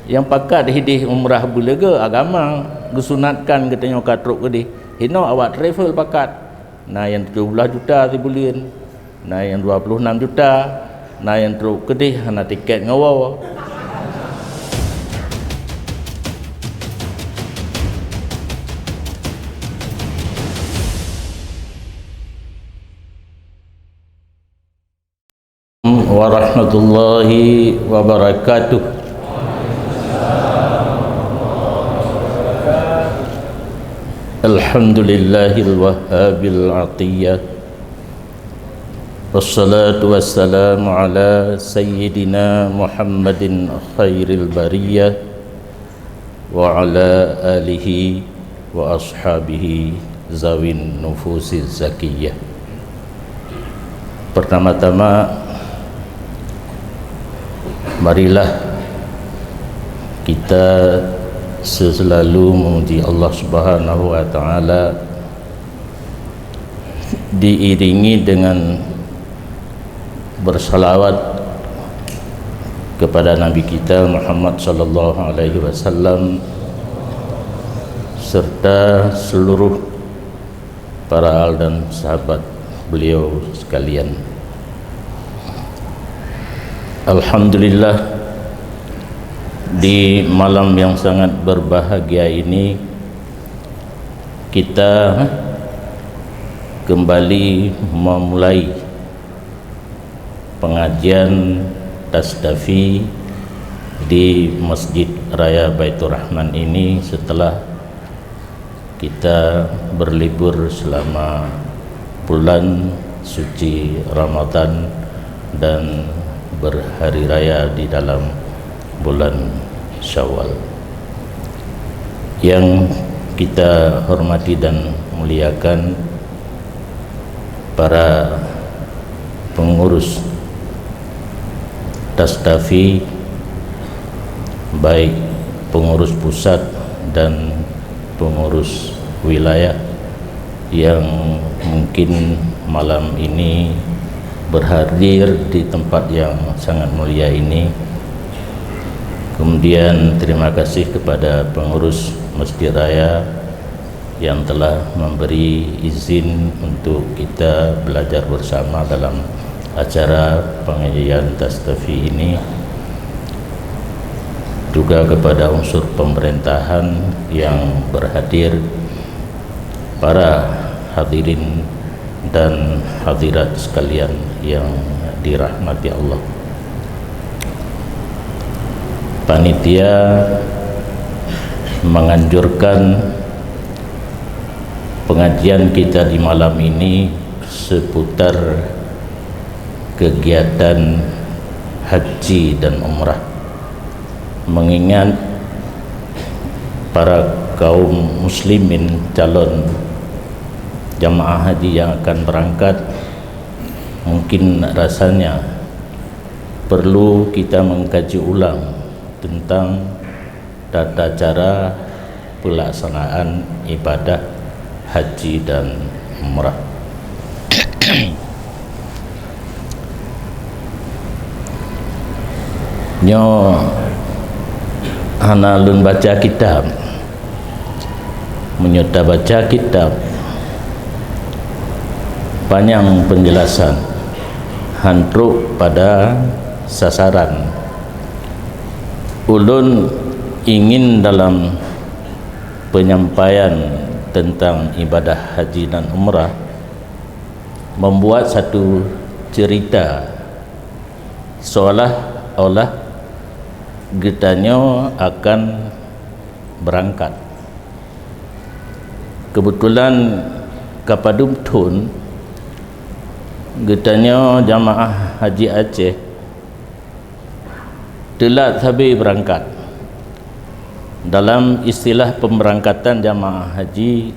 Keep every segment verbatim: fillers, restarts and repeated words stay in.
Nyang pakat hideh umrah beuleugée agama, geusunatkan geutanyoe ka trok keudeh. Hinoe awak travel pakat. Na nyang tujoh blaih juta sibuleuen, na nyang dua puluh enam juta, na nyang trok keudeh hana tiket ngon woe. Warahmatullahi wabarakatuh. Alhamdulillahil wahhabil atiyah. Wassalatu wassalamu ala sayyidina Muhammadin khairil bariyah wa ala alihi wa ashabihi zawin nufusiz zakiyah. Pertama-tama, marilah kita selalu memuji Allah Subhanahu wa Ta'ala, diiringi dengan bersalawat kepada Nabi kita Muhammad sallallahu alaihi wasallam serta seluruh para al dan sahabat beliau sekalian. Alhamdulillah, di malam yang sangat berbahagia ini, kita kembali memulai pengajian Tastafi di Masjid Raya Baiturrahman ini setelah kita berlibur selama bulan suci Ramadan dan berhari raya di dalam bulan Syawal. Yang kita hormati dan muliakan para pengurus Tastafi, baik pengurus pusat dan pengurus wilayah yang mungkin malam ini berhadir di tempat yang sangat mulia ini. Kemudian, terima kasih kepada pengurus Masjid Raya yang telah memberi izin untuk kita belajar bersama dalam acara pengajian Tastafi ini, juga kepada unsur pemerintahan yang berhadir, para hadirin dan hadirat sekalian yang dirahmati Allah. Panitia menganjurkan pengajian kita di malam ini seputar kegiatan haji dan umrah. Mengingat para kaum muslimin calon jamaah haji yang akan berangkat, mungkin rasanya perlu kita mengkaji ulang tentang tata cara pelaksanaan ibadah haji dan umrah. Nyoe hana lôn baca kitab. Meunyoe tabaca kitab, panyang penjelasan, han trok pada sasaran. Ulôn ingin dalam penyampaian tentang ibadah haji dan umrah membuat satu cerita seolah-olah geutanyoe akan berangkat. Kebetulan ka padum thon geutanyoe jamaah haji Aceh teulat sabe beurangkat. Dalam istilah pemberangkatan jamaah haji,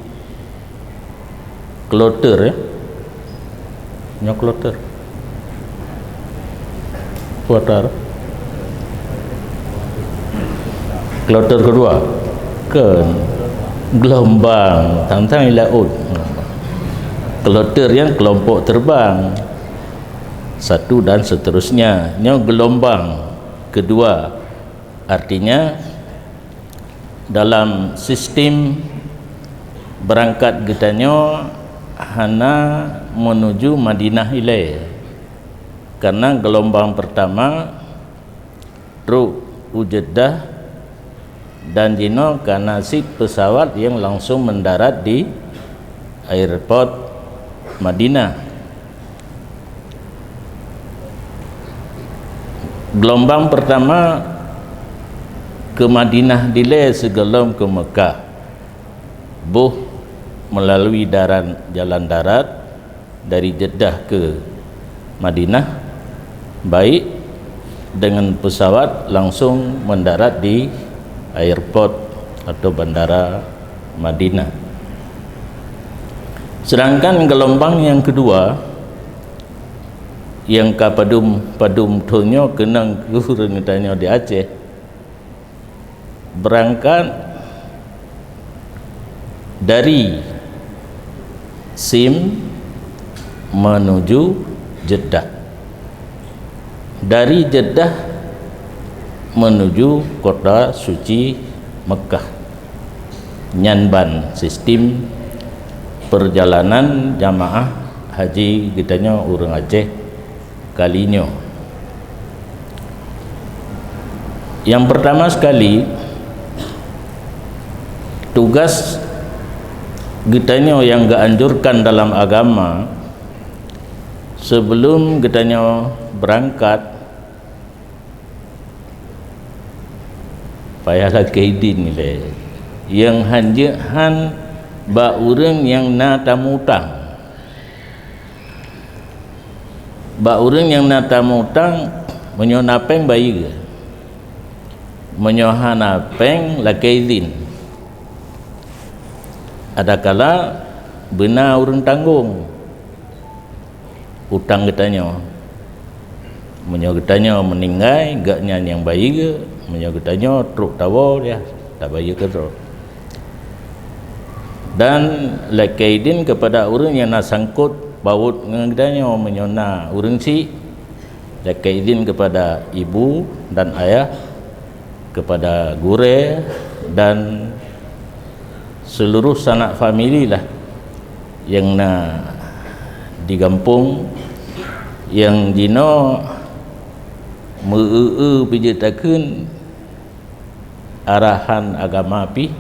kloter, ya? Nyoe kloter. Kloter. Kloter kedua. Ke gelombang, tang-tang di laôt. Kloter yang kelompok terbang. Satu dan seterusnya. Nyoe gelombang kedua Artinya, dalam sistem beurangkat geutanyoe hana meunuju Madinah ilée, karena geulumbang peurtama trok u Jeddah dan jinoe ka na cit peusawat nyang langsong meudarat di airport Madinah. Geulumbang peurtama keu Madinah dilée sigohlom keu Meukah, boh meulalui daran, jalan darat dari Jeddah keu Madinah, baik deungon peusawat langsong meudarat di airport atau bandara Madinah. Sedangkan geulumbang nyang keudua, nyang ka padum-padum thon nyoe keunong keu ureuëng geutanyoe di Aceh, beurangkat dari Sim meunuju Jeddah, dari Jeddah meunuju kota suci Meukah. Nyan ban sistem peurjalanan jamaah haji geutanyoe ureuëng Aceh kali nyoe. Nyang peurtama sekali, tugas geutanyoe nyang geuanjurkan dalam agama, sibeulom geutanyoe beurangkat, payah lakée idin ilée. Nyang hanjeuet han bak ureuëng nyang na tamutang. Bak ureuëng nyang na tamutang, meunyoe na péng bayeue, meunyoe hana péng lakée idin. Adakala beuna ureuëng tanggong utang geutanyoe. Meunyoe geutanyoe meuninggai, gobnyan nyang bayeue, meunyoe geutanyoe trok tawoe, ya, tabayeue keudroe. Dan lakée idin keupada ureuëng nyang na sangkot paut ngon geutanyoe, meunyoe na ureuëng syiek, lakée idin keupada ibu dan ayah, keupada gurée dan seuluroh sanak famili lah nyang na di gampông, nyang jinoe meu-eu-eu pih jeuet takheun arahan agama pih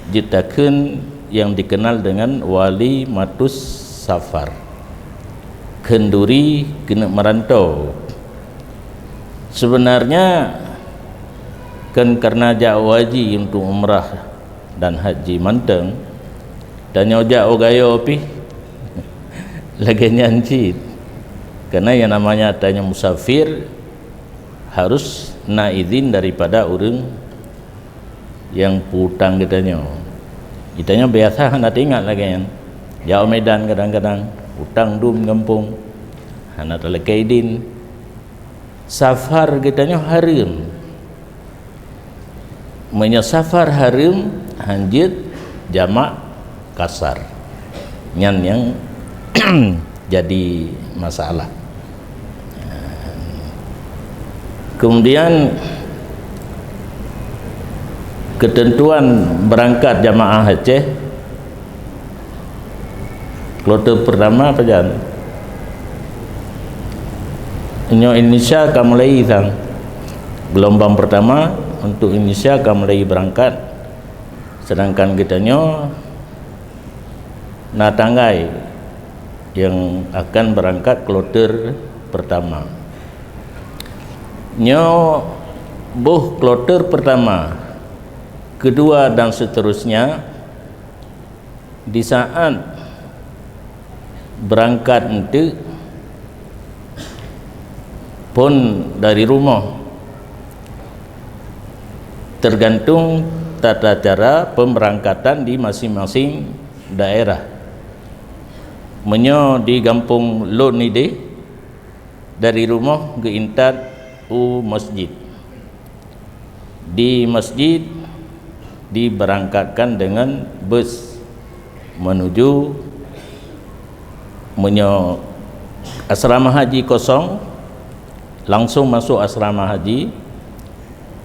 jeuet takheun nyang dikenal deungon walimatus safar, kheunduri keuneuk meuranto. Seubeunarnya kon kareuna jak u haji untuk umrah dan haji mantong, tanyoe jak u gayo pih lagée nyan cit. Karena yang namanya tanyoe musafir harus na izin daripada ureuëng nyang peutang geutanyoe. Geutanyoe biasa hana teuingat lagée nyan. Jak u Medan kadang-kadang, utang dum gampông, hana talakée idin. Safar geutanyoe hareuem. Meunyoe safar hareuem, hanjeuet jamak kasar. Nyan nyang jadi masalah. Kemudian, keuteuntuan beurangkat jamaah Aceh, kloter peurtama pajan. Nyoe Indonesia ka mulai sang. Geulumbang peurtama untuk Indonesia ka mulai beurangkat, seudangkan geutanyoe na tanggai nyang akan beurangkat kloter peurtama. Nyoe boh kloter peurtama, keudua dan seuterusnya, di saat beurangkat eunteuk phon dari rumoh, teugantung tata cara peumeurangkatan di maséng-maséng daerah. Meunyoe di gampông lôn idéh, dari rumoh geuintat u masjid. Di masjid dibeurangkatkan deungon bus meunuju, meunyoe asrama haji kosong, langsong masôk asrama haji.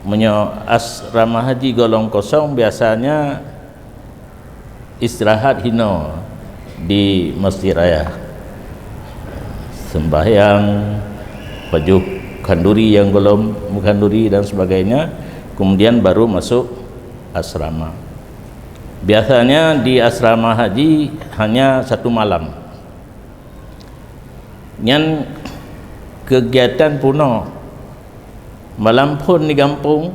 Meunyoe asrama haji golom kosong, biasanya istirahat hino di Masjid Raya. Sembahyang, pajoh khanduri nyang golom meunkhanduri dan sebagainya, kemudian baru masuk asrama. Biasanya di asrama haji hanya satu malam. Nyan kegiatan punoh. Malam phon di gampông,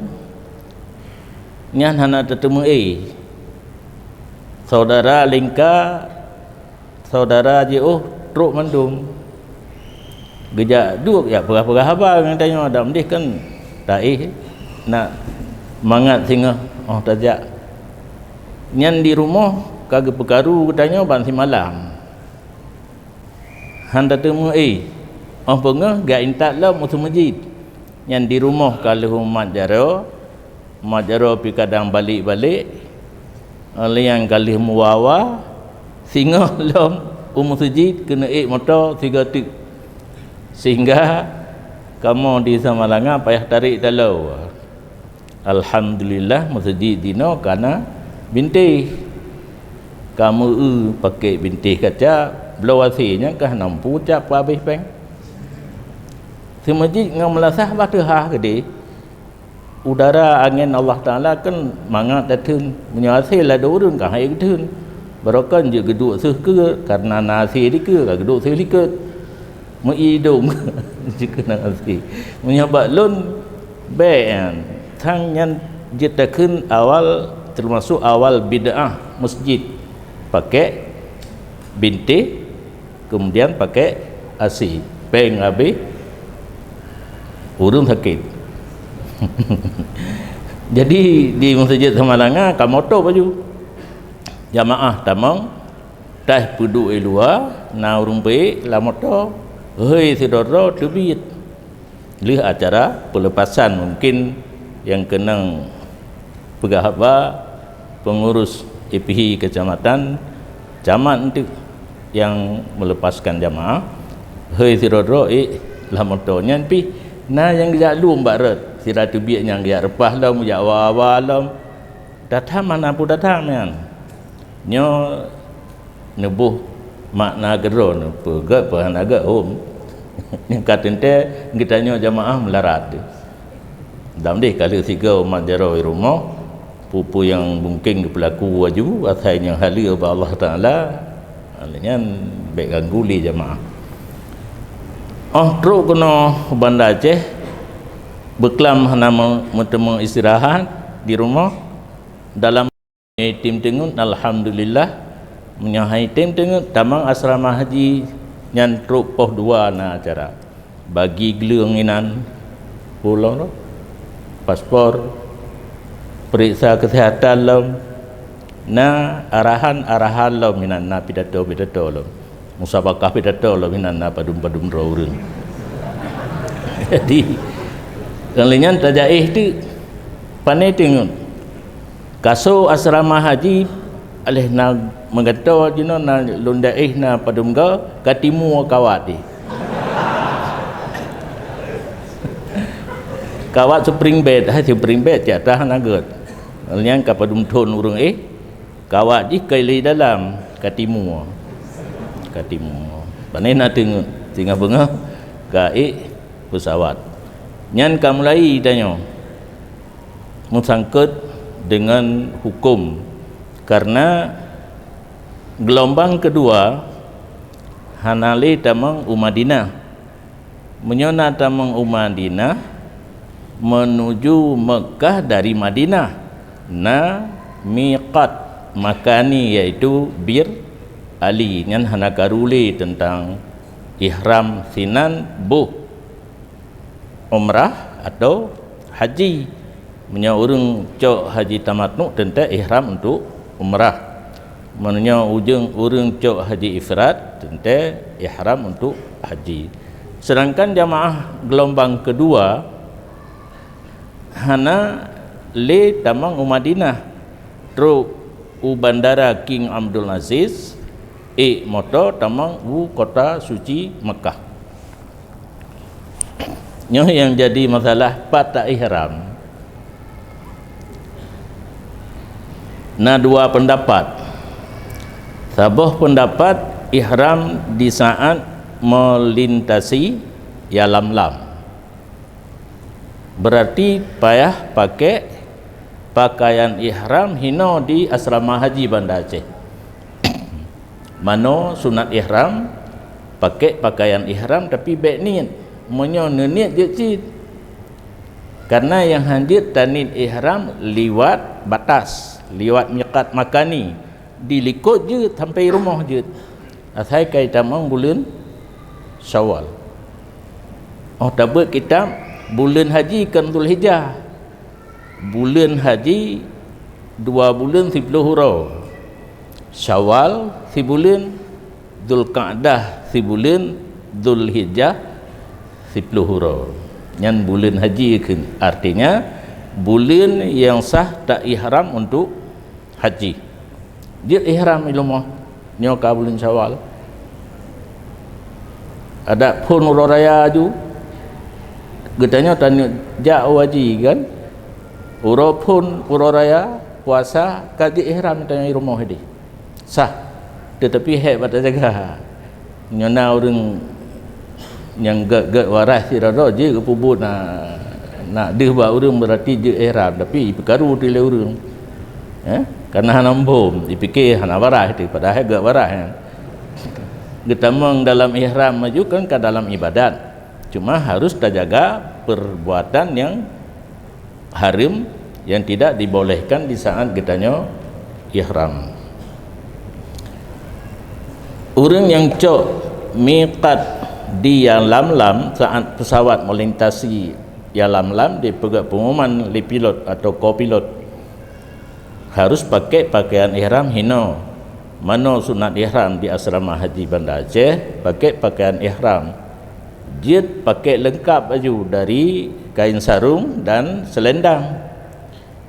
nyan hana teuteumé. Saudara lingka, saudara jiôh trok mandum. Geujak duek jak peugah-peugah haba ngon tanyoe, dak meudeh kan taéh nak mangat singoh óh tajak. Nyan di rumoh ka geupeukaru geutanyoe ban simalam. Han tateumé, óh beungoh geuintat lom u seumeujid. Nyan di rumoh ka lheueh umat jaroe, umat jaroe pih kadang balek-balek, liang ka lheueh meuwa-wa, singoh lom u meuseujid keuneuk ék moto sigoe teuk. Sehingga kamoe di Samalanga payah tarek taloe. Alhamdulillah, meuseujid dinoe kana bintéh. Ka meu-eu pakèk bintéh kaca, bloe asèe nyan ka hana mampu cap peuhabéh péng. Seumeujid ngon meulasah bah teuhah keudeh. Udara angén Allah Taala kan mangat tatheun. Meunyoe asèe ladôm ureueng ka han ék geutheun. Barokon jeuet geuduek seuh keue, kareuna na asèe dikeue, ka geuduek seuh likot. Meu-i idông jikeunang asèe. Meunyoe bak lôn, bèk nyan. Sang nyan jeuet takheun awal, teumasok awal bid'ah meuseujid. Pakèk bintéh, kemudian pakèk asèe. Péng habéh, ureueng sakét. Jadi, di Meuseujid Samalanga ka moto baju. Jamaah tamong, Tah peuduek i luwa, na ureueng peuék lam moto, hôi sidroe-droe teubiet. Lheueh acara peulepasan, mungkin nyang keunong peugah haba pengurus I P H I kecamatan, camat enteuk nyang meulepaskan jamaah, hôi sidroe-droe ék lam moto nyan pih na nyang geujak lom bak rot, sira teubiet nyang geujak reupah lom, geujak wa-wa lom. Datang mana pun datang nyan. Nyoe neuboh makna keudroe neuh, peugét, peuhana gét hom. Nyang ka teuntèe geutanyoe jamaah meularat. Dam deh ka lheueh sigoe umat jaroe rumoh, peue-peue nyang mungken geupeulaku laju, asai nyang haleue bak Allah Taala, nyan bèk ganggu lé jamaah. Óh trok keunoe u Banda Aceh, beuklam hana meu-, meuteumé istirahat di rumoh, dalam Item teungeut, alhamdulillah. Meunyoe han item teungeut, tamong asrama haji nyan trok poh dua na acara. Bagi gleueng inan, pulang lom, paspor, periksa kesehatan lom, na arahan-arahan lom inan, na pidato-pidato lom. Musabakah pidato lom inan na padum-padum droe ureueng. Jadi, ngon lé nyan tajaéh teuk, pané teungeut. Kaso asrama haji, aléh na meugantoe jinoe na lôn jaéh na padum goe, ka timu kawat jih. Kawat spring bed, hai spring bed cit, atah na gét. Ngon lé nyan ka padum thon ureueng éh, kawat jih ka lé dalam, ka timu. Ka timu. Pané na teungeut, singoh beungoh ka ék peusawat. Nyan ka mulai tanyoe meusangkot deungon huköm, kareuna geulombang keudua hana lé tamong u Madinah. Meunyoe na tamong u Madinah, meunuju Meukah dari Madinah, na miqat makani, yaitu Bir Ali, nyan hana karu lé teuntang ihram sinan boh umrah atau haji. Meunyoe ureuëng cok haji tamattu, teuntée ihram untuk umrah. Meunyoe ureuëng cok haji ifrad, teuntée ihram untuk haji. Sedangkan jamaah gelombang kedua hana lé tamong u Madinah, trok u bandara King Abdul Aziz, ék moto tamong u kota suci Makkah. Nyoe nyang jadi masalah, pat ta-ihram. Na dua peundapat. Saboh peundapat, ihram di saat meulintasi Yalamlam. Beurati payah pakék pakaian ihram hinoe di asrama haji Banda Aceh. Manoe sunat ihram, pakék pakaian ihram, tapi bék niet. Meunyoe neuniet jeuet cit. Kareuna nyang hanjeuet taniet ihram liwat batas, liwat miqat makani, di likot jeuet sampai rumoh jeuet. Asai ka jitamong buleuen Syawal. Oh tabeuet kitab, buleuen haji kon Zulhijjah. Buleuen haji dua buleuen siploh uroe. Syawal sibuleuen, Zulqa'dah sibuleuen, Zulhijjah siploh uroe. Nyan buleuen haji kheun. Artinya, buleuen nyang sah ta-ihram untuk haji. Jeuet ihram i rumoh, nyoe ka buleuen Syawal. Adak phon uroe raya aju, geutanyoe taneuk jak u haji kan. Uroe phon uroe raya, puasa, ka jeuet ihram tanyoe i rumoh ideh. Sah. Teutapi hék bak tajaga. Nyoe na ureuëng nyang gét-gét waréh sidroe-droe jeuet geupeubuet na, nak deuh bak ureuëng beurati jeuet ihram, tapi ipeukaru teuh lé ureuëng. Eh? Karena hana muphom, ipike hana waréh teuh, padahai gét waréh nyan. Geutamong dalam ihram aju kan ka dalam ibadat. Cuma harus tajaga perbuatan nyang hareuem nyang tidak dibolehkan di saat geutanyoe ihram. Ureuëng nyang cok miqat di Yalamlam saat pesawat melintasi Yalamlam dipeugét pengumuman lé pilot atau kopilot harus pakai pakaian ihram hinoe. Manoe sunat ihram di asrama haji Banda Aceh, pakai pakaian ihram. Jeuet pakai leungkap aju dari kain sarung dan selendang.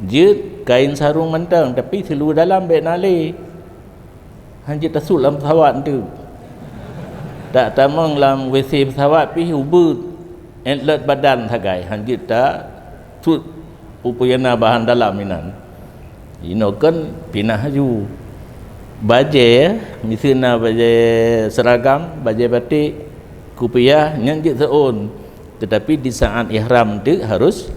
Jeuet kain sarung mantong, tapi seulue dalam bék na lé. Hanjeuet tasut lam pesawat tu. Tak tamong lam WC pesawat pih ubeut. Entlot badan sagai, hanjeuet tasut peue-peue nyang na bahan dalam inan. Inoe kan pinah aju. Bajée, miseue na bajée seragam, bajée batik, kupiah, nyan jeuet seuôn. Teutapi di saat ihram teuk harus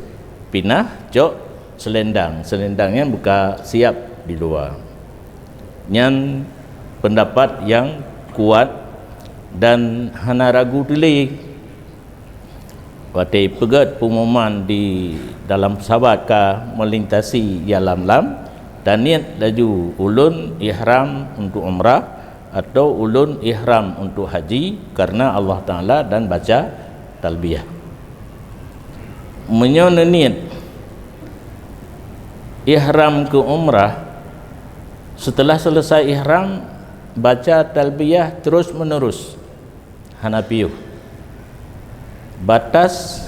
pinah cok selendang. Selendang nyan buka siap di luwa. Nyan peundapat nyang kuat dan hana ragu teuh lé. Watée peugét pengumuman di dalam pesawat ka melintasi Yalamlam, taniet laju ulôn ihram untuk umrah atau ulôn ihram untuk haji karena Allah Taala dan baca talbiyah. Meunyoe neuniet ihram keu umrah, seuteulah seuleusai ihram baca talbiyah terus menerus. Hana piôh. Batas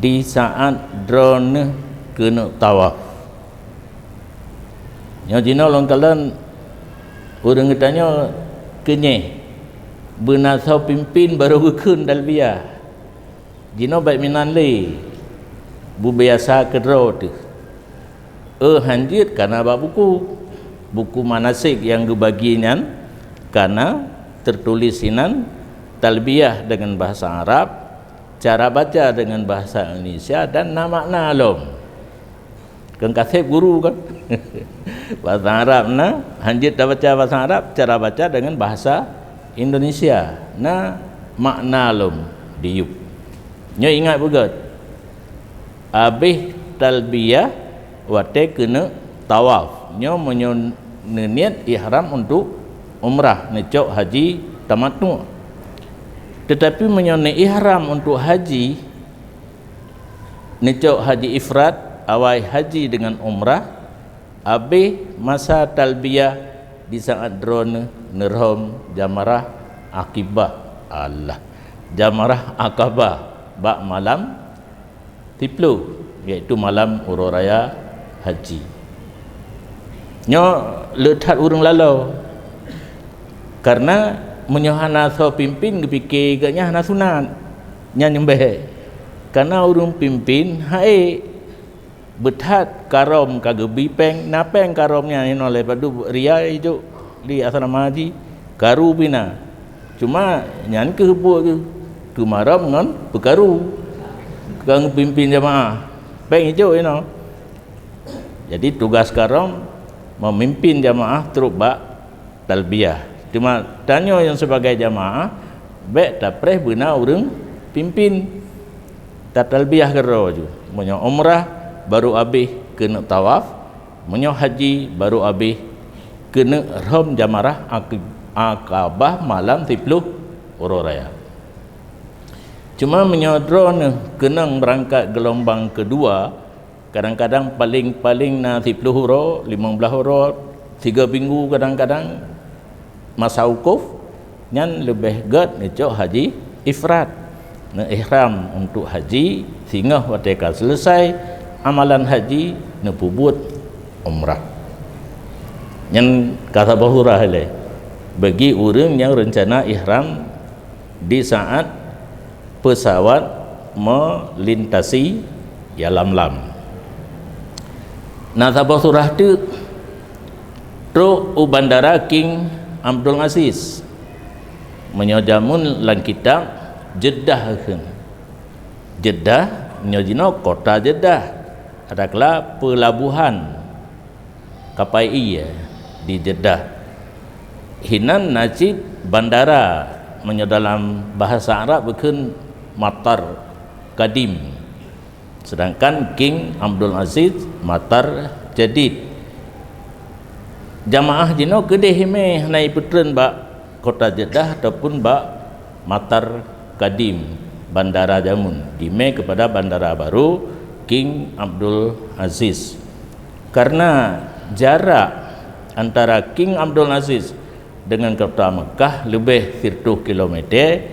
di saat droeneuh keuneuk tawaf. Nyoe jinoe lôn kalon ureuëng geutanyoe keunyeh beuna soe pimpin barô geukheun talbiyah. Jinoe bék meunan lé, beubiasa keudroe teuh. Eh hanjeuet kana bak buku. Buku manasik nyang geubagi nyan kana teutuléh sinan talbiyah deungon bahasa Arab, cara baca deungon bahasa Indonesia dan na makna lom. Keu kaseb guru kan. Bahasa Arab na, hanjeuet tabaca bahasa Arab, cara baca deungon bahasa Indonesia. Na makna lom diyueb. Nyoe ingat beugét. Abéh talbiyah watée keuneuk tawaf. Nyoe meunyoe neuniet ihram untuk umrah, neucok haji tamattu. Teutapi meunyoe neuihram untuk haji, neucok haji ifrad, awai haji deungon umrah, abéh masa talbiyah di saat droeneuh neurhom jamarah akibah, Allah, jamarah Aqabah bak malam siploh, yaitu malam uroe raya haji. Nyoe le that ureuëng laloe. Karena meunyoe hana soe pimpin geupike geuhnyan hana sunat, nyan nyeumbeh. Karena ureuëng pimpin haék. Beuthat karom ka geubi péng, na péng karom nyan inoe lé padub riya ijok di asrama haji, karu pih na. Cuma nyan keuh buet geuh, keumarom ngon peukaru, keu geupimpin jamaah. Péng ijok inoe. Jadi tugas karom meumimpin jamaah trok bak talbiyah. Teuma tanyoe nyang sibagai jamaah, bék tapreh beuna ureuëng pimpin. Tatalbiyah keudroe ju. Meunyoe umrah, barô abéh keuneuk tawaf. Meunyoe haji, barô abéh keuneuk rhom jamarah Aqi-, Aqabah malam siploh uroe raya. Cuma meunyoe droeneuh keunong beurangkat geulombang keudua, kadang-kadang paléng-paléng na siploh uroe, limong blaih uroe, tiga minggu kadang-kadang, masa wukuf, nyan leubeh gét neucok haji ifrad. Neu-ihram untuk haji, singoh watée ka seuleusai amalan haji, neupeubuet umrah. Nyan ka saboh surah ilée bagi ureuëng nyang reuncana ihram di saat pesawat melintasi Yalamlam. Na saboh surah teuk trok u bandara King Abdul Aziz. Meunyoe jameun lam kitab, Jeddah kheun. Jeddah, nyoe jinoe kota Jeddah. Adakala peulabuhan kapai ié di Jeddah. Hinan na cit bandara, meunyoe dalam bahasa Arab geukheun matar kadim. Sedangkan King Abdul Aziz matar jadid. Jamaah jinoe keudeh imé hana jipeutreun bak kota Jeddah ataupun bak matar kadim, bandara jameun, jimé keupada bandara barô King Abdul Aziz. Karena jarak antara King Abdul Aziz dengan kota Mekah leubeh sireutoh kilometer,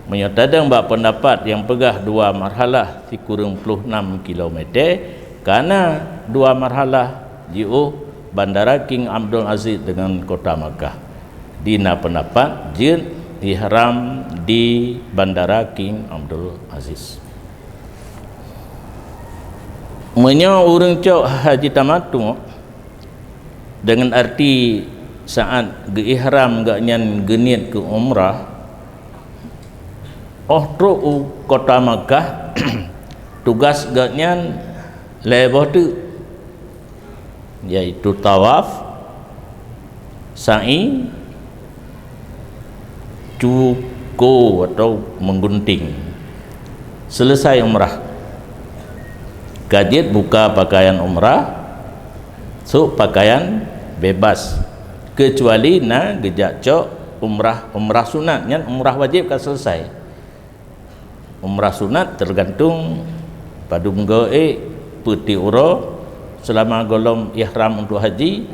meunyoe tadong bak peundapat nyang peugah dua marhalah sikureueng ploh nam kilometer, kana dua marhalah jiôh bandara King Abdul Aziz dengan kota Mekah. Di na peundapat jeuet ihram di bandara King Abdul Aziz. Meunyoe ureuëng cok haji tamattu, deungon arti saat geuihram gobnyan geuniet keu umrah, óh trok u kota Makkah, tugas gobnyan lhée boh teuk, yaitu tawaf, sa'i, cuko atau menggunting. Selesai umrah, ka jeuet buka pakaian umrah, sôk pakaian bebas, kecuali na geujak cok umrah, umrah sunat, nyan umrah wajéb ka selesai. Umrah sunat teugantung padum goe ék, peue tiep uroe seulama gohlom ihram untuk haji,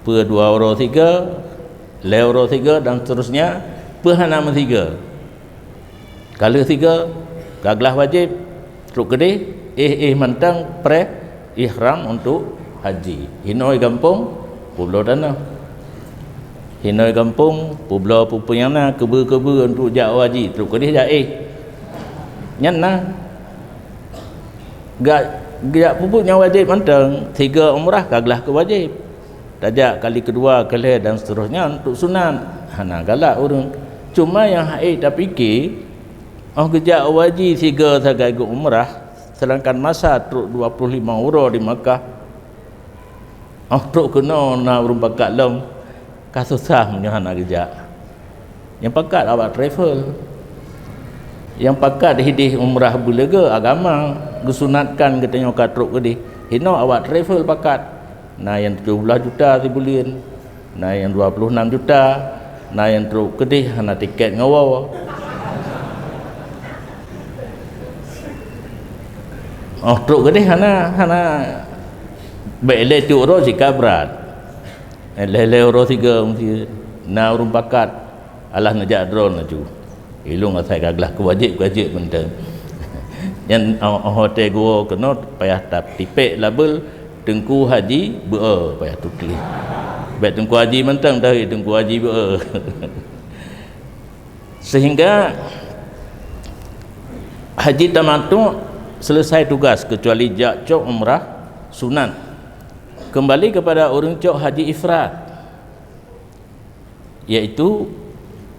peue dua uroe sigoe, lhée uroe sigoe dan seterusnya, peue hana meusigoe. Ka lheueh sigoe, ka glah wajéb, trok keudeh, éh-éh mantong preh ihram untuk haji. Hinoe gampông, peubloe tanoh. Hinoe gampông, peubloe peue-peue nyang na, keubeu-keubeu untuk jak haji, trok keudeh jak éh. Nyan na. Gak, gak peubuet nyang wajéb mantong, sigoe umrah ka glah keu wajéb. Tajak kali keudua, keulhée dan seterusnya untuk sunat. Hana galak ureuëng. Cuma nyang hase tapike, óh geujak haji sigoe sagai geu umrah, sedangkan masa trok dua puluh lima uroe di Makkah, óh trok keunoe na ureuëng pakat lom, ka susah meunyoe hana geujak. Nyang pakat awak travel. Nyang pakat hideh umrah beuleugée agama, geusunatkan geutanyoe ka trok keudeh. Hinoe awak travel pakat. Na nyang tujoh blaih juta sibuleuen, na nyang dua puluh enam juta, na nyang trok keudeh hana tiket ngon woe. Óh trok keudeh hana, hana, bék lé tiep uroe sikap brat. Lhée-lhée uroe sigoe meusti na ureuëng pakat, alah neujak droe laju. Ilong asai ka glah keu wajéb-wajéb mantong. Nyan óh, óh watée geuwoe keunoe payah tatipék label Teungku Haji Beu-e, payah tutoe. Bék Teungku Haji mantong, tapi Teungku Haji Beu-e. Sehingga haji tamattu selesai tugas, kecuali jak cok umrah, Sunat. Kembali kepada ureuëng cok haji ifrad, yaitu,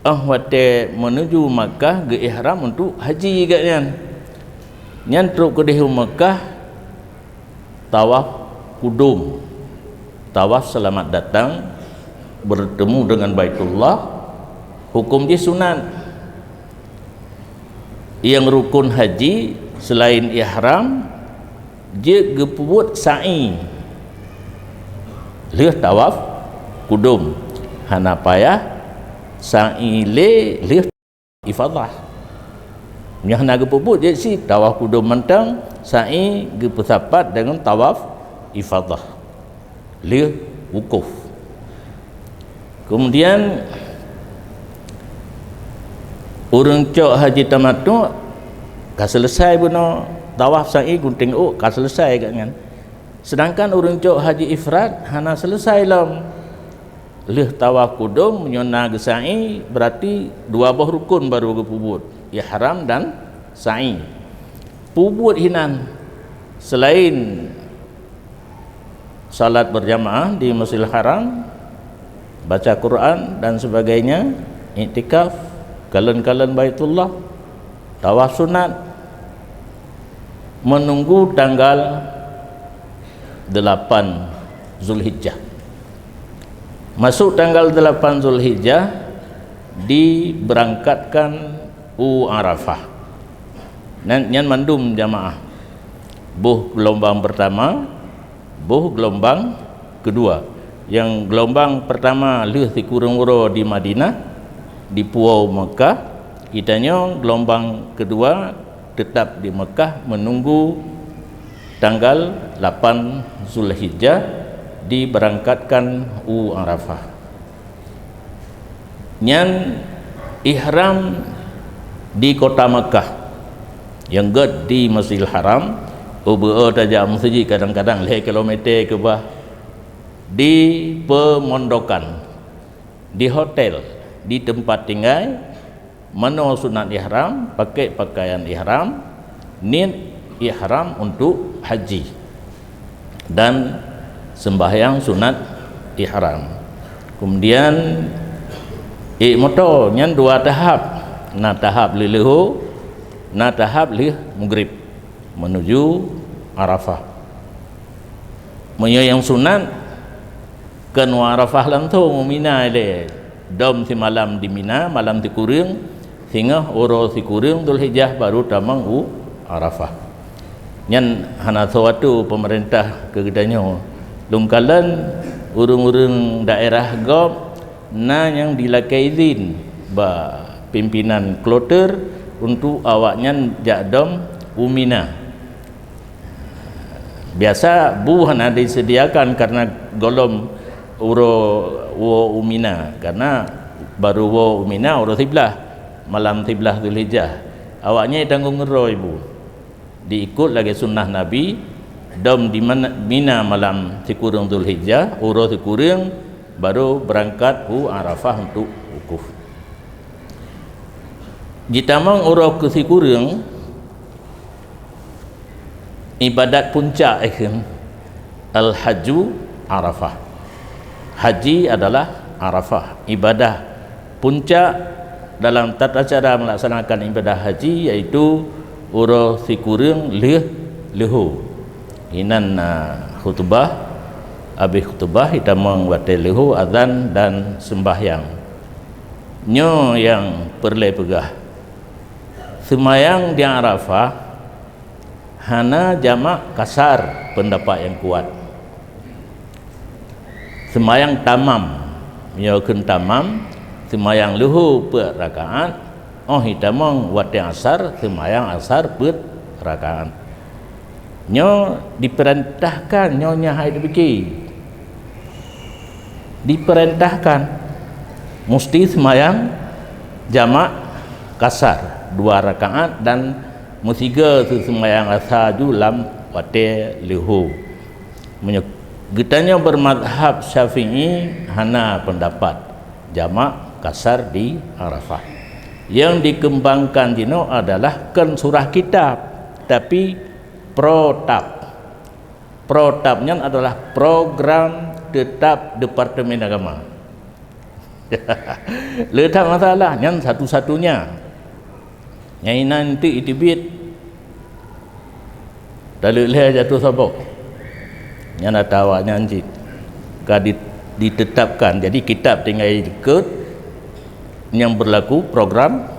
eh, watée menuju Makkah geu-ihram untuk haji gobnyan. Nyan trok keudeh u Makkah, tawaf kudum, tawaf selamat datang, bertemu dengan Baitullah, hukum jih sunat. Nyang rukun haji selain ihram, jeuet geupeubuet sa'i lheueh tawaf kudum, hana payah sa'i lé lheueh ifadah. Nyoe hana geupeubuet, jeuet si tawaf kudum mantong, sa'i geupeusapat deungon tawaf ifadah lheueh wukuf. Kemudian, ureuëng cok haji tamattu ka selesai bunoe tawaf sa'i gunting ôk, ka selesai gobnyan. Sedangkan ureuëng cok haji ifrad hana selesai lom. Lheueh tawaf kudum, meunyoe na geusa'i, berarti dua boh rukun baru geupeubuet, ihram dan sa'i. Peubuet hinan, selain salat berjamaah di Masjidil Haram, baca Quran dan sebagainya, iktikaf, kalon-kalon Baitullah, tawaf sunat, menunggu tanggal delapan Zulhijjah. Masuk tanggal delapan Zulhijjah, diberangkatkan u Arafah. Nyan, nyan mandum jamaah. Boh gelombang pertama, boh gelombang kedua. Nyang gelombang pertama lheueh sikureueng uroe di Madinah, di Puwoe Mekah. Geutanyoe gelombang kedua tetap di Mekah menunggu tanggal lapan Zulhijjah diberangkatkan u Arafah. Nyan ihram di kota Mekah, nyang gét di Masjidil Haram, ubeu'oh tajak meuseujid kadang-kadang lhée kilometer keubah, di pemondokan, di hotel, di tempat tinggai, manoe sunat ihram, pakai pakaian ihram, niet ihram untuk haji, dan sembahyang sunat ihram. Kemudian, ék moto nyan dua tahap, na tahap lheueh leuhô, na tahap lheueh mugrib menuju Arafah. Meunyoe nyang sunat, kon u Arafah langsong u Mina ilée, dom simalam di Mina, malam sikureueng, singoh uroe sikureueng Zulhijjah baru tamong u Arafah. Nyan hana suatu pemerintah keu geutanyoe. Lôn kalon ureuëng-ureuëng daerah gob na nyang dilakée izin bak pimpinan kloter untuk awaknyan jak dom u Mina. Biasa bu hana disediakan karena gohlom uroe woe u Mina, karena baru woe u Mina uroe siblaih, malam siblaih Zulhijjah. Awaknyan tanggong ngeuroi bu. Diikut lagée sunnah Nabi, dom di mana, Mina malam sikureueng Zulhijjah, uroe sikureueng baru beurangkat u Arafah untuk wukuf. Jitamong uroe keu sikureueng, ibadat puncak ikheun, Al-Hajju Arafah. Haji adalah Arafah. Ibadah puncak dalam tata cara melaksanakan ibadah haji yaitu uroe sikureueng lheueh leuhô. Inan na khutubah, abéh khutubah itamong watée leuhô, azan dan sembahyang. Nyoe nyang peureulée peugah. Seumayang di Arafah hana jamak kasar, peundapat nyang kuat. Seumayang tamam, nyoe kheun tamam, seumayang leuhô peuet rakaat, óh itamong watée asar, seumayang asar peuet rakaat. Nyoe dipeurintahkan, nyoe nyang hai dipike. Dipeurintahkan musti seumayang jamak kasar dua rakaat dan meusigoe seumayang asa ju lam watée leuhô. Meunyoe geutanyoe beurmadhab Syafi'i, hana peundapat jamak kasar di Arafah. Nyang dikeumbangkan jinoe adalah kon surah kitab, tapi protap. Protap nyan adalah program tetap Departemen Agama. Le that masalah, nyan satu-satunya. Nyang inan ti itibit. Taleuek lhée jatuh saboh. Nyan ata awaknyan cit ka di-, ditetapkan. Jadi kitab tinggai dikeue nyang berlaku program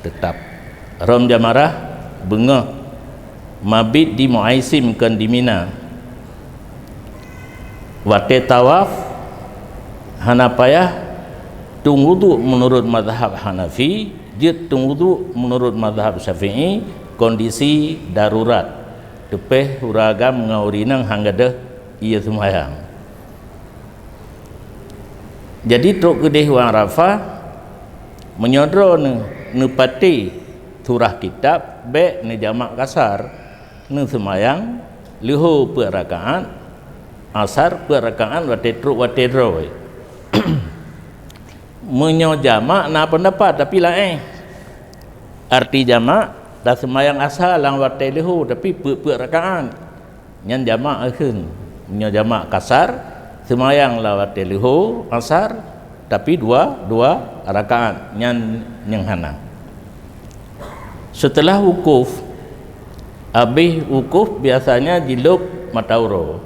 tetap. Rom jamarah beungoh mabit di Muaisim kon di Mina. Watée tawaf hana payah tueng wudhu meunurot mazhab Hanafi, jeuet tueng wudhu meunurot mazhab Syafi'i, kondisi darurat, teupeh ureuëng agam ngon ureuëng inong han gadôh ie seumayang. Jadi trok keudeh u Arafah, meunyoe droeneuh neupatéh surah kitab, bék neujamak kasar, neuseumayang leuhô peuet rakaat, asar peuet rakaat watée trok watée droe. Meunyoe jamak na peundapat, tapi laén. Arti jamak, taseumayang asar lam watée leuhô, tapi peuet-peuet rakaat. Nyan jamak kheun. Meunyoe jamak kasar, seumayang lam watée leuhô, asar, tapi dua, dua rakaat. Nyan nyang hana. Seuteulah wukuf, abéh wukuf biasanya jilôb mata uroe.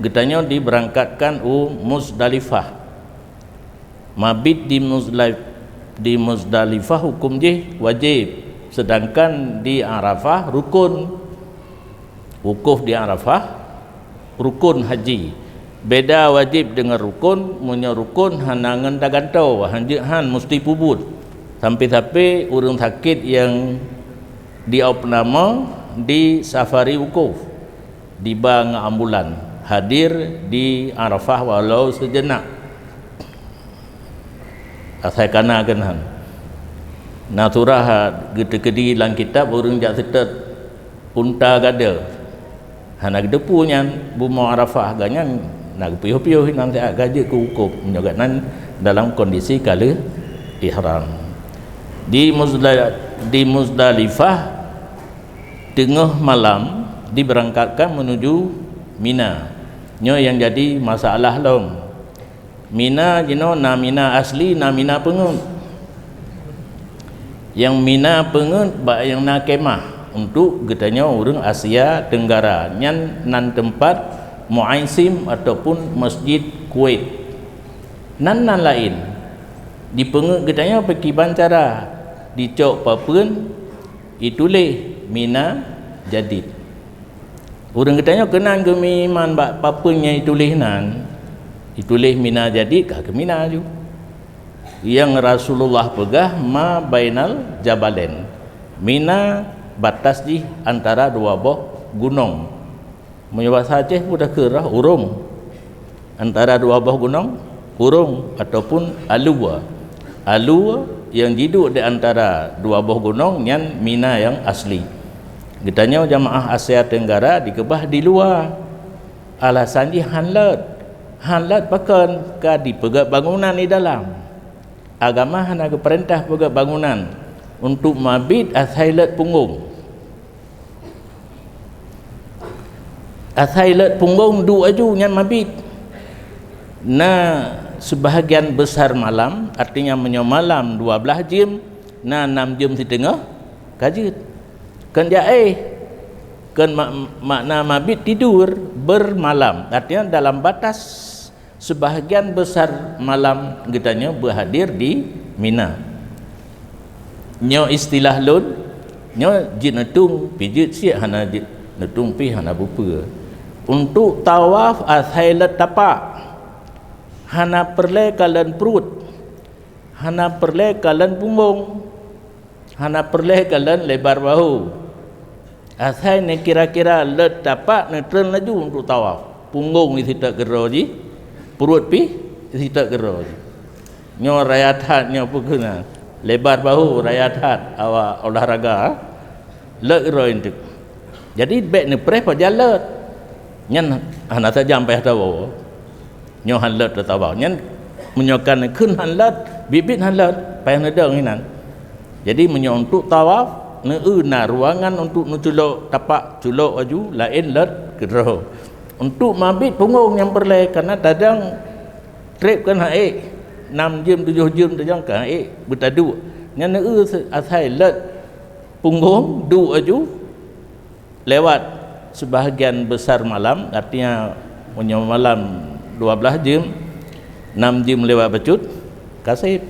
Geutanyoe dibeurangkatkan u Muzdalifah. Mabit di Muzdalif-, di Muzdalifah huköm jih wajéb, seudangkan di Arafah rukon. Wukuf di Arafah rukon haji. Beda wajéb deungon rukon, meunyoe rukon hana ngon tagantoe, hanjeuet han musti peubuet. Sampai-sampai ureuëng sakét nyang diopname di safari wukuf, diba ngon ambulan, hadir di Arafah walau seujenak. Asai kana keunan. Na surah geuteukeudi lam kitab ureuëng jak seutôt unta gada. Hana geuteupeue nyan bumoe Arafah, gobnyan na geupiôh-piôh inan siat ka jeuet keu wukuf, meunyoe gobnyan dalam kondisi ka lheueh ihram. Di Muzdal-, di Muzdalifah teungoh malam dibeurangkatkan menuju Mina. Nyoe nyang jadi masalah lom. Mina jinoe na Mina asli, na Mina peungeuet. Nyang Mina peungeuet bak nyang na kemah untuk geutanyoe ureuëng Asia Tenggara, nyan nan teumpat Muaisim ataupun Masjid Kuwait. Nan, nan laén dipeungeuet geutanyoe peukiban cara, dicok papeuen, ituléh Mina Jadid. Ureuëng geutanyoe keunan geumeuiman bak papeuen nyang ituléh nan, ituléh Mina Jadid ka keu Mina ju. Nyang Rasulullah peugah ma bainal jabalain. Mina batas jih antara dua boh gunong. Meunyoe basa Aceh peue takheun rah urong. Antara dua boh gunong, urong ataupun alue. Alue nyang jiduek di antara dua boh gunong nyan Mina nyang asli. Geutanyoe jamaah Asia Tenggara dikeubah di luwa. Alasan jih han lôt. Han lôt pakon ka dipeugét bangunan di dalam. Agama hana geupeurintah peugét bangunan untuk mabit asai lôt punggong. Asai lôt punggong duek aju nyan mabit. Na seubahagian beusar malam, artinya meunyoe malam dua blaih jeuem, na nam jeuem siteungoh ka jeuet. Kon jaéh, kon mak-, makna mabit tidur bermalam, artinya dalam batas Seubahagian beusar malam geutanyoe beuhadir di Mina. Nyoe istilah lôn, nyoe jeuet neutueng pih jeuet siek hana jeuet neutueng pih hana beupeue. Untuk tawaf asai lôt tapak, hana peureulée kalon pruet, hana peureulée kalon punggong, hana peureulée kalon lebar bahu. Asai neukira-kira lôt tapak neutreun laju untuk tawaf. Punggong di sitak keudroe jih, pruet pih di sitak keudroe jih. Nyoe raya that nyoe peue keunan. Lebar bahu raya that awak olahraga. Lôt keudroe enteuk. Jadi bék neupreh pajan lôt. Nyan hana sajan payah tawoe. Nyoe han lôt tawaf. Nyan meunyoe ka neukheun han lôt, biet-biet han lôt, payah neudong inan. Jadi meunyoe untuk tawaf, neueu na ruangan untuk neuculok tapak, culok aju, laén lôt keudroe. Untuk mabit punggong nyang peureulée, karena tajang treb kan han ék, nam jeuem tujoh jeuem tajang kan han ék beutaduek. Nyan eu asai leuet punggong duek aju lewat sebahagian besar malam, artinya meunyoe malam dua belas jeuem, nam jeuem lewat bacut, ka sép,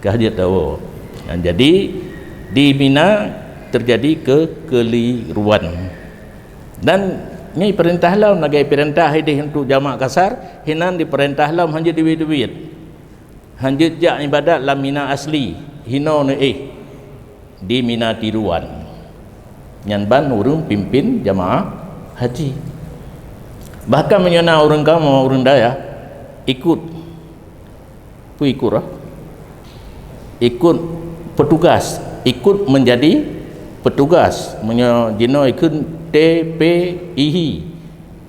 ka jeuet tawoe. Nah, jadi di Mina terjadi kekeliruan. Dan nyoe peurintah lom lagée peurintah ideh untuk jamak kasar, hinan dipeurintah lom hanjeuet dibiet-biet. Hanjeuet jak ibadat lam Mina asli, hinoe neuéh di Mina tiruan. Nyan ban ureuëng pimpin jamaah haji. Bahkan meunyoe na ureuëng kamoe, ureuëng dayah, ikut, peue ikut ah? Ikut petugas, ikut menjadi petugas. Meunyoe jinoe ikheun T P I H,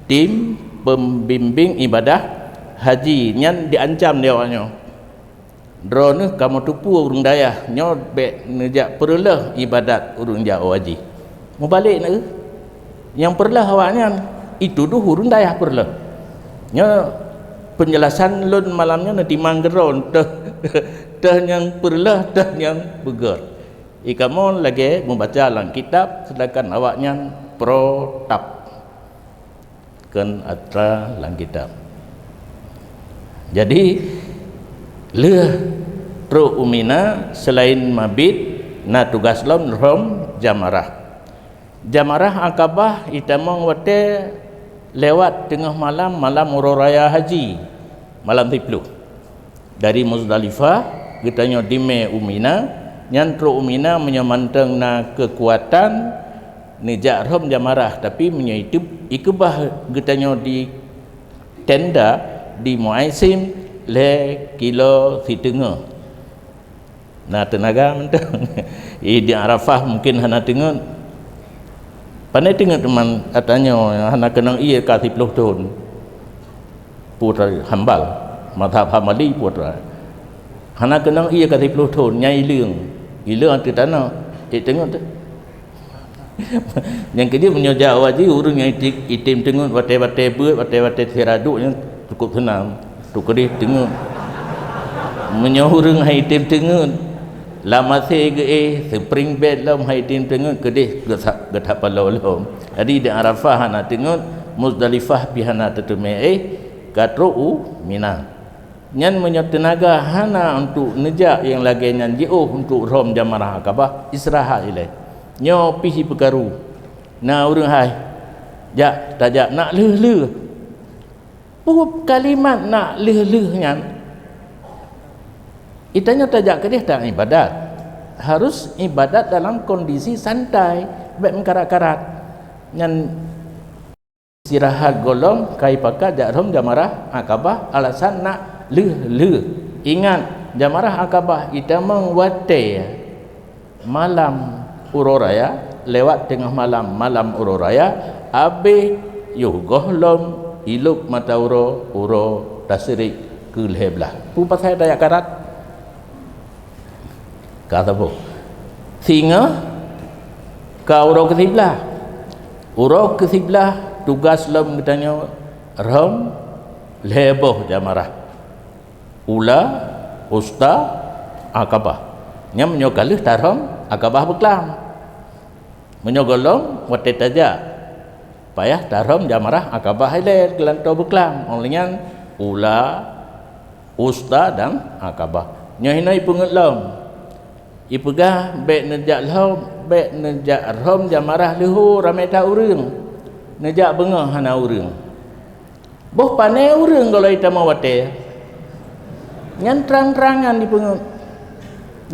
tim pembimbing ibadah haji, nyan diancam di awaknyoe. Droeneueh kamoe tupue ureuëng dayah nyoe bék neujak peureuloh ibadat ureuëng jak haji. Mubalek neuh. Nyang peureuloh awaknyan, itudoh ureuëng dayah peureuloh. Nyoe peunjelasan lôn malam nyoe neutimang keudroe, teuh, teuh nyang peureuloh, teuh nyang beugét. Ikamoe lagée mubaca lam kitab, sedangkan awaknyan protap kheun atra lam kitab. Jadi, lheueh trok u Mina, seulaén mabit, na tugaih lom rhom jamarah. Jamarah Aqabah itamong watée lewat teungoh malam, malam uroe raya haji, malam siploh. Dari Muzdalifah, geutanyoe dimé u Mina, nyan trok u Mina meunyoe mantong na keukuatan neujak rhom jamarah, tapi meunyoe itu ikeubah geutanyoe di tenda di Muaisim lhée kilo siteungoh. Na teunaga mantong. Ih, di Arafah mungkin hana teungeut. Pane teungeut teuma, katanya hana keunong ié ka siploh thon. Putra Hambal, mazhab Hambali putra. Hana keunong ié ka siploh thon, nyang ileueng. Ileueng ateueh tanoh, ék teungeut teuh. Nyang keujeuet meunyoe jak haji, ureuëng nyang item, item teungeut, watée-watée beuet, watée-watée sira duek nyan cukup seunang. Trok keudeh teungeut. Meunyoe ureuëng han item teungeut, lam até geuéh, spring bed lom han item teungeut, keudeh geusa-, geutapalo lom. Jadi di Arafah hana teungeut, Muzdalifah pih hana teuteumé éh, ka trok u Mina. Nyan meunyoe teunaga hana untuk neujak nyang lagée nyan jiôh untuk rhom jamarah Aqabah, istirahat ilée. Nyoe pih jipeukaru. Na ureuëng hai, jak, tajak nak lheueh-lheueh. Peue kalimat nak lheueh-lheueh nyan? Itanyoe tajak keudeh ta ibadat. Harus ibadat dalam kondisi santai, bék meukarat-karat. Nyan istirahat gohlom ka ipakat jak rhom jamarah Aqabah, alasan nak lheueh-lheueh. Ingat, jamarah Aqabah itamong watée malam uroe raya, lewat teungoh malam, malam uroe raya, abéh yoh gohlom ilop mata uroe, uroe tasyrik keu lhée blaih. Peue pasai tajak karat? Ka saboh. Singoh ka uroe keusiblaih. Uroe keusiblaih tugaih lom geutanyoe rhom lhée boh jamarah. Ula, Usta, Aqabah. Nyan meunyoe ka lheueh tarhom, Aqabah beuklam. Meunyoe gohlom, watée tajak, payah tarhom jamarah Aqabah ilée geulantoe beuklam. Óh lheueh nyan, Ula, Usta dan Aqabah. Nyoe hinoe ipeungeut lom. Ipeugah bék neujak lhom, bék neujak rhom jamarah leuhô ramé that ureuëng. Neujak beungoh hana ureuëng. Boh pané ureuëng gohlom itamong watée. Nyan trang-trangan ipeungeut.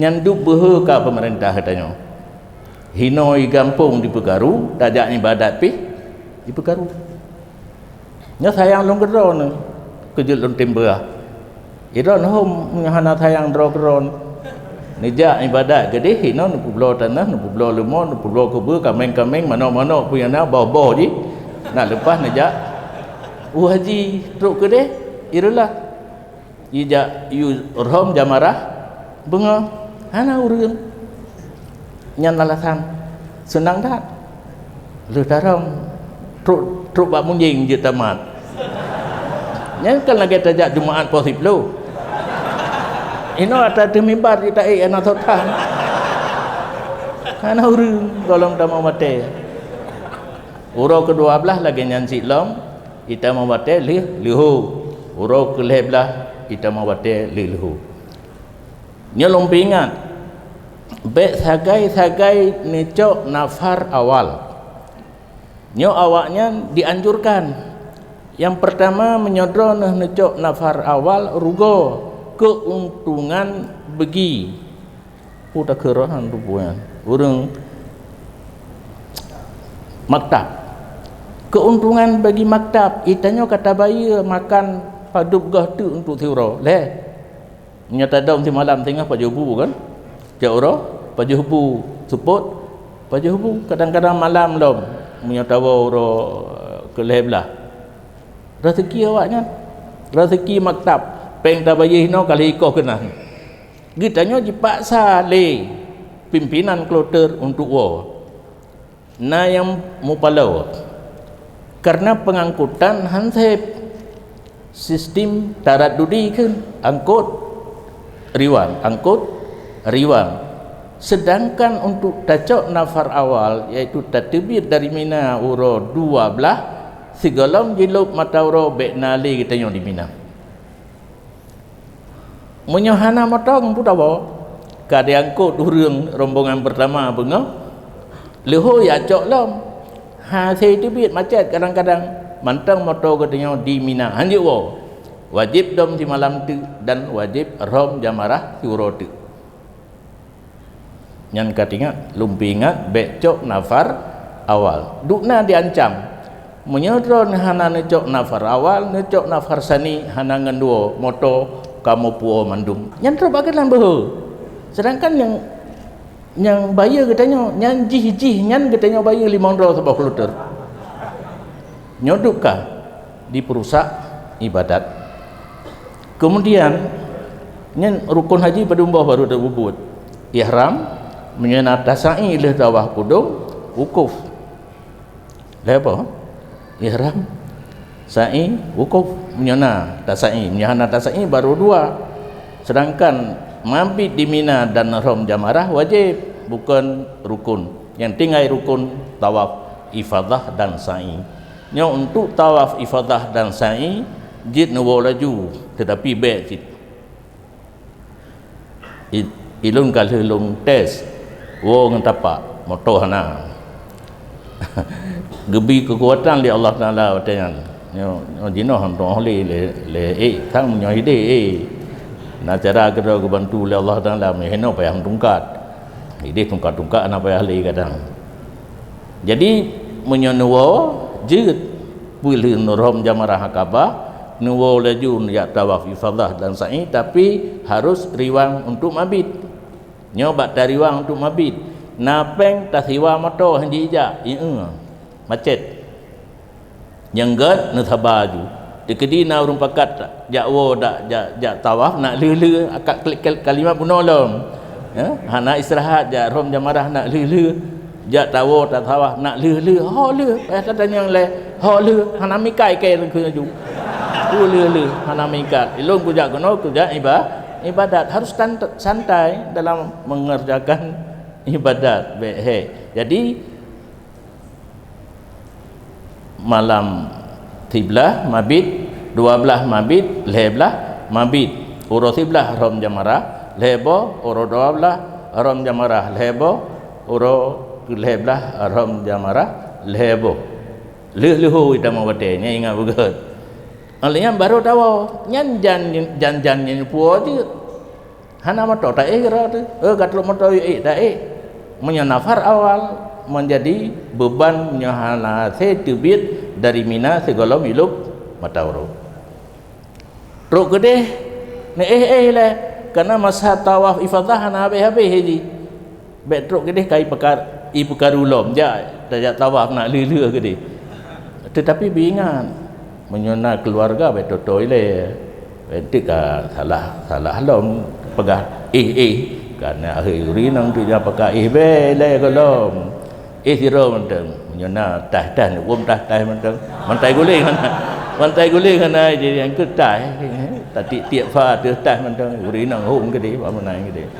Nyan dub beuhe ka peumeurintah geutanyoe. Hinoe gampông dipeukaru, tajak ibadat pih dipeukaru. Nyoe sayang lôn keudroe nyoe, keujeuet lôn tem beurah. Idroe hom hana sayang droe keudroe. Neujak ibadat keudeh hinoe neupeubloe tanoh, neupeubloe leumô, neupeubloe keubeue, kaméng-kaméng, manok-manok peue nyang na, boh-boh jih. Nak leupah neujak u haji trok keudeh, ireulah. Ijak yue rhom jamarah beungoh hana ureuëng. Nyan alasan seunang that. Lheueh tarhom Trok, trok bak munjing jeuet tamat. Nyan kan lagèe tajak Jumaat poh siploh. Inoe ata teuh mimbar jeuet taék hana soe tan. Hana ureueng gohlom tamong watèe. Uroe keudua blah lagèe nyan cit lom, itamong watèe lheueh leuhô. Uroe keulhèe blah itamong watèe lheueh leuhô. Nyoe lôn peuingat, bèk sagai-sagai neucok nafar awal. Nyoe awaknyan dianjurkan. Nyang peurtama, meunyoe droeneuh neucok nafar awal, rugoe, keuntungan beugi. Peue takheun roh nyan rugoe nyan? Ureueng maktab. Keuntungan bagi maktab, geutanyoe ka tabayeue makan padub goh teuk untuk siuroe. Lhèe. Meunyoe tadong simalam singoh pajoh bu kan? Jak uroe, pajoh bu seupôt, pajoh bu. Kadang-kadang malam lom, meunyoe tawoe uroe, eh, keulhèe blah. Raseuki awaknyan, raseuki maktab, pèng tabayeue inoe ka lheueh ikoh keunan. Geutanyoe jipaksa lé pimpinan kloter untuk woe. Na nyang mupaloe, kareuna peungangkutan han sép. Sistem taradudi kheun, angkot riwang, angkot riwang. Sedangkan untuk tacok nafar awal, yaitu tateubiet dari Mina uroe dua blah, sigohlom jilôb mata uroe bèk na lé geutanyoe di Mina. Meunyoe hana motong peue tawoe, ka diangkot ureueng rombongan peurtama beungoh, leuhô jak cok lom. Hase teubiet macet kadang-kadang, mantong moto geutanyoe di Mina hanjeuet woe. Wajéb dong simalam teuk dan wajéb rhom jamarah siuroe teuk. Nyan ka teuingat, lôn peuingat bèk cok nafar awal. Dukna diancam. Meunyoe droeneuh hana neucok nafar awal, neucok nafar sani hana ngon dua moto kamoe puwoe mandum. Nyan trok bak keunan beuhe. Sedangkan nyang, nyang bayeue geutanyoe, nyan jih-jih nyan geutanyoe bayeue limong droe saboh kloter. Nyoe dukah dipeurusak ibadat. Kemudian, nyan rukun haji padum boh baru tapeubuet. Ihram, meunyoe na tasa'i lheueh tawaf kudum, wukuf. Lheueh apa? Ihram, sa'i, wukuf. Meunyoe na tasa'i, meunyoe hana tasa'i baru dua. Sedangkan mabit di Mina dan rhom jamarah wajéb, bukon rukun. Nyang tinggai rukun tawaf ifadah dan sa'i. Nyoe untuk tawaf ifadah dan sa'i, jeuet neuwoe laju, teutapi bèk cit. I-, ilôn ka lheueh lôn tes, woe ngon tapak, moto hana. Geubri keukuatan lé Allah Taala watèe nyan. Nyoe, nyoe jinoe hana lé, lé, lé ék, sang meunyoe hidéh ék. Na cara keudroe geubantu lé Allah Taala, meuhinoe payah meutungkat. Hidéh tungkat-tungkat hana payah lé kadang. Jadi, meunyoe neuwoe, jeuet peulheueh neurhom jamarah Aqabah, neuwoe laju neujak tawaf ifadah dan sa'i, tapi harus riwang untuk mabit. Nyoe bak tariwang untuk mabit. Na pèng tasiwa moto han jijak, ieu, macet. Nyang gèt neusaba aju. Teukeudi na ureueng pakat jak woe dak jak, jak tawaf nak lheueh-lheueh akak klik kal-, kalimat bunoe lom. Ya, hana istirahat jak rhom jamarah nak lheueh-lheueh. Jak tawoe tatawaf nak lheueh-lheueh. Ho lheueh, payah tatanyong lé. Ho lheueh, hana mikai kèe laju. Ku lheueh-lheueh, hana mikat. Ilôn kujak keunoe kujak iba-, ibadat. Harus tan-, santai dalam mengerjakan ibadat. Bèk hèk. Jadi, malam siblaih mabit, dua blaih mabit, lhèe blaih mabit. Uroe siblaih rhom jamarah, lhèe boh, uroe dua blaih rhom jamarah, lhèe boh, uroe keulhèe blaih rhom jamarah, lhèe boh. Lheueh leuhô itamong watèe, nyan ingat beugèt. Óh lheueh nyan barô tawoe. Nyan jan, jan-jan nyan puwoe jeuet. Hana moto taék keudroe teuh. Eh, ka trok moto yue ék, taék. Meunyoe nafar awal, meunjadi beuban meunyoe hana hase teubiet dari Mina sigohlom ilôb mata uroe. Trok keudeh, neuéh-éh lé, kareuna masa tawaf ifadah hana habéh-habéh jih. Bèk trok keudeh ka ipeuka-, ipeukaru lom, jak, tajak tawaf nak lheueh-lheueh keudeh. Teutapi beuingat, meunyoe na keuluwarga bèk toe-toe ilèe. Bèk teuk ka salah, salah lom peugah éh-éh. Ka na akhé ureueng inong teuk jak peugah éh bèk ilèe gohlom. Eh, sidroe mantong. Nyoe na taih-taih, neuhom taih-taih mantong. Mantai guléng hana. Mantai guléng hana, jadi nyang keu taih. Tatiek-tiek fa teuh taih mantong. Ureueng inong hom keudéh, bak meunan keudéh.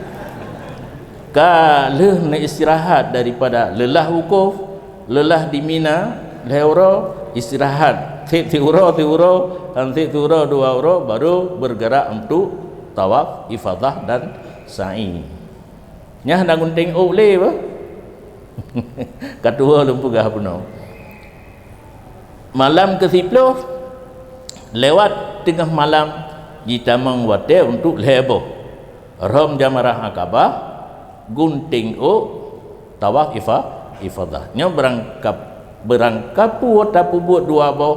Ka lheueh neuistirahat daripada lelah wukuf, lelah di Mina, lhèe uroe istirahat. Sit siuroe, siuroe, dan sit siuroe, dua uroe, baru bergerak untuk tawaf ifadah dan sa'i. Nyan hana gunting ôk lé bah. Ka tuwoe lôn peugah bunoe. Malam keu siplôh, lewat teungoh malam, jitamong watèe untuk lhèe boh. Rhom jamarah Aqabah, gunting ôk, tawaf ifa-, ifadah. Nyoe beurangkap-, beurangkapeue tapeubuet dua boh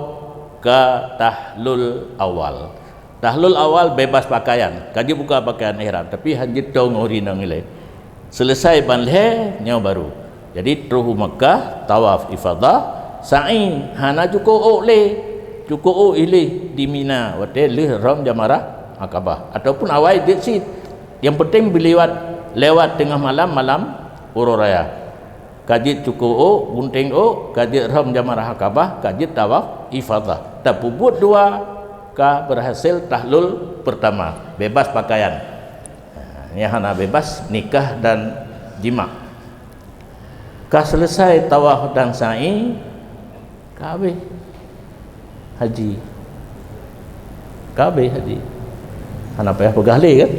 ka tahlul awal. Tahlul awal bebas pakaian, ka jibuka pakaian ihram, tapi han jitong ureueng inong ilèe. Seuleusai ban lhèe nyoe baru. Jadi troh u Makkah, tawaf ifadah, sa'i, hana cukôp ôk lé. Cukôp ôk ilèe di Mina, watèe lheueh rhom jamarah Aqabah. Ataupun awai jeuet cit. Nyang penting beuliwat lewat teungoh malam, malam uroe raya. Ka jeuet cukôp ôk, gunting ôk, ka jeuet rhom jamarah Aqabah, ka jeuet tawaf ifadah. Tapeubuet dua ka berhasil tahlul pertama, bebas pakaian. Ha, nyang hana bebas nikah dan jima. Ka seuleusai tawaf dan sa'i, ka habéh haji. Ka habéh haji. Hana payah peugah lé kan?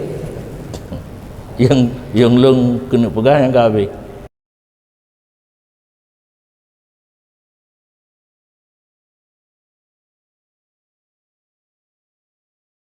Nyang, nyang lôn keuneuk peugah nyang ka habéh.